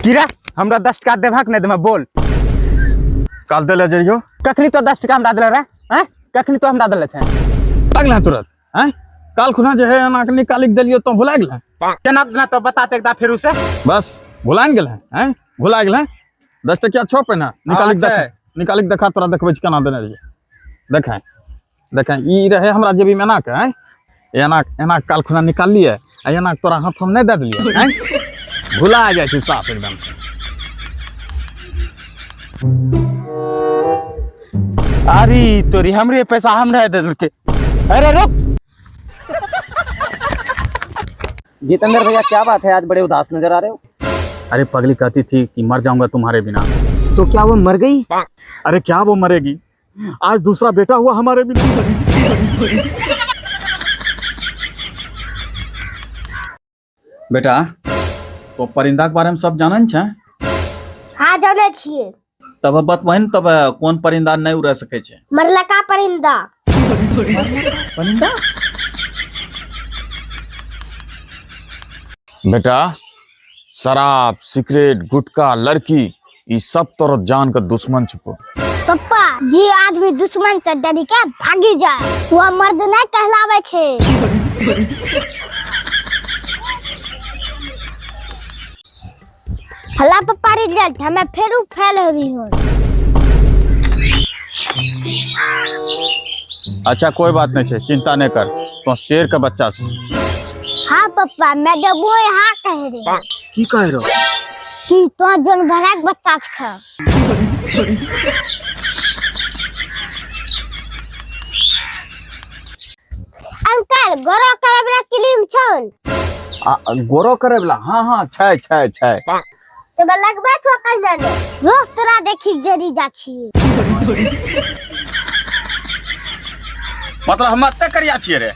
की रे, हमरा 10 टका देबहक नहि देबह बोल? काल देले जइयो। कखनी तो 10 टका हमरा देले रे? हैं, कखनी तो हमरा देले छै? लागल है तुरंत? हैं, काल खुना जे है एना के निकालि के देलियो तो भुला गेल है? केना देना तो बताते एक दा फेरू से। बस भुला गेल है? हैं, भुला गेल है? 10 टकिया छो पहिने निकालि के अच्छा। देख, निकालि के देखा, तोरा देखबै छी केना देने रहियै। देखें देखें, ई रहे हमरा जेबी में एना के, हैं, एना एना काल खुना निकाललियै आ एना तोरा हाथ हम नहि दए देलियै, हैं, भुला जाइ छै साफ एकदम। अरे तोरी, हमरे पैसा हमरे दे देलकै। अरे रुक। जितेंद्र भैया, क्या बात है, आज बड़े उदास नजर आ रहे हो? अरे पगली कहती थी कि मर जाऊंगा तुम्हारे बिना। तो क्या वो मर गई? अरे क्या वो मरेगी, आज दूसरा बेटा हुआ हमारे बिना। बेटा, तो परिंदा के बारे में सब जानन छे? हाँ, जानै छियै। तब बतबही ने, तब कोन परिंदा नहीं उड़ा सके छे? मरलका परिंदा। परिंदा? बेटा, शराब, सिगरेट, गुटखा, लड़की, ई सब तोर जान के दुश्मन छको। पप्पा, जे आदमी दुश्मन से डरी के भागी जाए वो मर्द नहीं कहलावे छे। हला पप्पा, रिजल्ट हमें फेरू फेल हो रही हो। अच्छा कोई बात नहीं छे, चिंता नहीं कर, तो शेर का बच्चा छे। हाँ पप्पा, मैं जब वो यहाँ कह रही। की कह रहो? कि तो जन भरा के बच्चा छे। अंकल, गोरो करे वाला क्रीम छन? गोरो करे वाला? हाँ हाँ, छै छै छै। तो बे लगबे छो कल जाने रोज तोरा देखी जरी जा छी। मतलब हम एते करिया छियै रे?